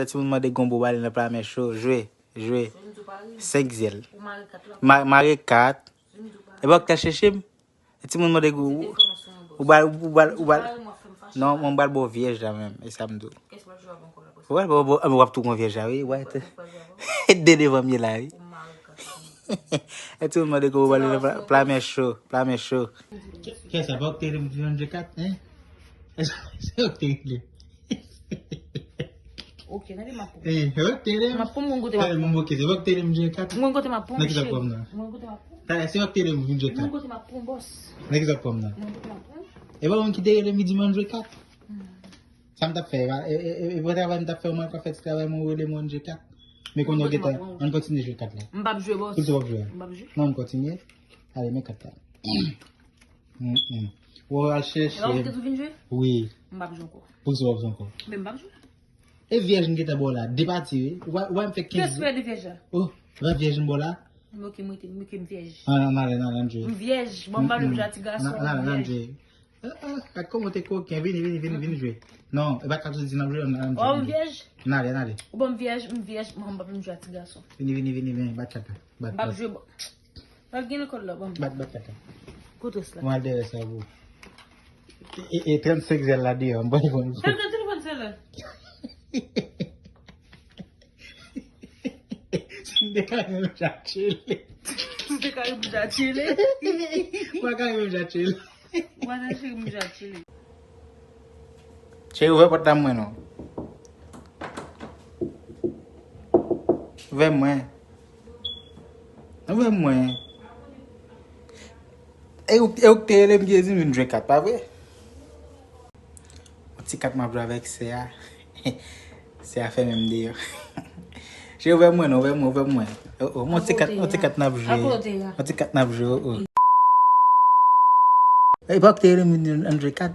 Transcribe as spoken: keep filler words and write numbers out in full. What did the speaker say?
Timoun mande gon bo bale nan pla men cho. Jwe, jwe. Senk zyèl. Ma- Mare kat. E pa w k t al chèche m? E timoun mande ou, ou bal, ou bal, ou bal. Non, mwen bal bo vyèj la menm. E sa m di w. Ou bal bo, bo, w ap tou gon vyèj la, wi. Wè, de devan m ye la, wi. E timoun mande gon bo bale nan pla- pla men cho. Pla men cho. Kè sa, pa w k te rele m di manje kat, hein? Se w k te rele. Ok, nan de m ap pran. Eh, se w k te rele m? M ap pran mwen kote m ap pran. Mwen kote, se w k te rele m di kat. Mwen kote m ap pran. Nan ki sa w pran nan? Mwen kote m ap pran. Talè, se w k te rele m di kat. Mwen kote m ap pran, bòs. Nan ki sa w pran nan? Mwen kote m ap pran. E pa mwen ki te rele m di manje kat. Sa m t ap fè, e pa, e, e, e, e pa travay m t ap fè, mwen ka fè ti travay mwen, ou rele mwen di kat. Men kounye a gentan, ann kontinye jwe kat la. M p ap jwe, bòs. Poukisa w p ap jwe? M p ap jwe. Non, ann kontinye. Ale, men kat la. Mm, mm. Ou al chèche. E pa ou ki te tou vin jwe? Wi. M p ap jwe ankò. Poukisa w p ap jwe ankò? Men m p ap jwe. E vyèj m gentan ba w la, de pati, wi. Ou pa, ou pa m fè kenz. Kiyès ki fè de vyèj la? Oh, ou pa vyèj m ba w la? Men ok, m rete, m rete m vyèj. Nan, nan, nan, nan, nan, jwe. M vyèj. Bon, m pa jwe pou jwe a ti gason, m vyèj. Ah, ah, gad kòman w te koken. Vini, vini, vini, vini jwe. Non, e pa kat ou di n ap jwe, nan, nan, jwe. Oh, m vyèj? N ale, n ale. Ou ban m vyèj, m vyèj, m p ap jwe a ti gason. Vini, vini, vini, vini, bat kat la. Bat, bat. M p ap jwe, bon. Al gen nan kòd la, ban m. Bat, bat, bat. Kote sa? Mwen al dèyè sa pou. E, e, e trannsenk zèl la deyò, m bay bon. Tèl nan telefòn sa la. Si m te ka menm ja tchele. Si m te ka menm ja tchele. Mwen ka menm ja tchele. Mwen nan cheri m ja tchele. Cheri, ouvè pòt la mwen non. Ouvè mwen. Ouvè mwen. E ou, e ou k te rele m ki te di m vin jwe kat, pa vre? Yon ti kat m ap jwe avèk sè a. Sè a fèmen m deyò. Cheri, ouvè mwen non, ouvè mwen, ouvè mwen. Oh, oh, yon ti kat, yon ti kat n ap jwe. Yon ti kat n ap jwe, oh, oh. E pa ou k te rele m vin jwe kat.